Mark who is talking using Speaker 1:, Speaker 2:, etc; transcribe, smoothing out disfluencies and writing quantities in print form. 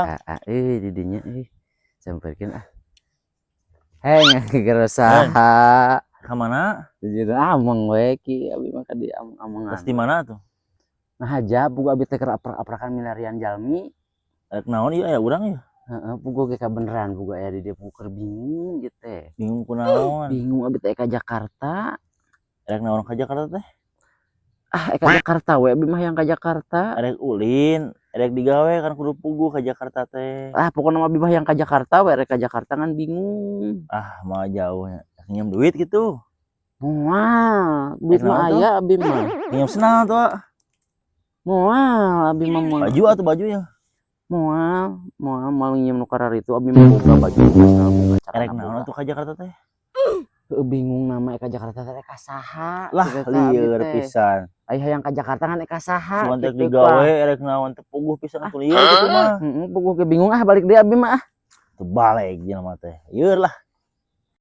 Speaker 1: Ah, ah, euy di dinya euy. Samperkeun ah. Hei, ngagero saha?
Speaker 2: Ka mana?
Speaker 1: Jadi ameng we ki abi mah ka dieu ameng-amengan.
Speaker 2: Terus di mana tuh?
Speaker 1: Nah aja puguh abi teh keur aprak-aprakan milarian jalmi.
Speaker 2: Rek naon ieu aya urang ieu?
Speaker 1: Heeh, puguh ge kabeneran puguh aya di dieu, puguh keur bingung ieu teh.
Speaker 2: Bingung kunaon?
Speaker 1: Bingung abi teh ka Jakarta.
Speaker 2: Rek naon ka Jakarta teh?
Speaker 1: Ah, ka Jakarta we abi mah yang ka Jakarta.
Speaker 2: Rek ulin, rek digawe kan kudu puguh ka Jakarta teh.
Speaker 1: Ah, pokokna mah abi mah yang ka Jakarta we, rek ka Jakarta ngan bingung.
Speaker 2: Ah, mah jauhnya. Nginjem duit gitu.
Speaker 1: Moal, duit
Speaker 2: Rek
Speaker 1: mah
Speaker 2: naon tuh?
Speaker 1: Aya abi mah.
Speaker 2: Nginjem sendal tuh. Ah.
Speaker 1: Moal abi mah moal.
Speaker 2: Baju atau baju ya?
Speaker 1: Moal, moal moal nginjem nu kararitu, abi mah boga baju, boga celana
Speaker 2: Rek naon
Speaker 1: boga.
Speaker 2: Atuh ka Jakarta teh?
Speaker 1: Heueuh, bingung nama ka Jakarta teh ka saha
Speaker 2: Lah,
Speaker 1: kitu teh abi
Speaker 2: lieur
Speaker 1: teh.
Speaker 2: Pisan.
Speaker 1: Ai hayang ka Jakarta ngan ka saha
Speaker 2: Cuman rek
Speaker 1: kitu
Speaker 2: digawe,
Speaker 1: tah.
Speaker 2: Rek naon teh puguh pisan atuh lieur kitu mah.
Speaker 1: Heeh, puguh ge bingung ah, balik deui abi mah ah.
Speaker 2: Teu balik jelema teh. Lieur lah.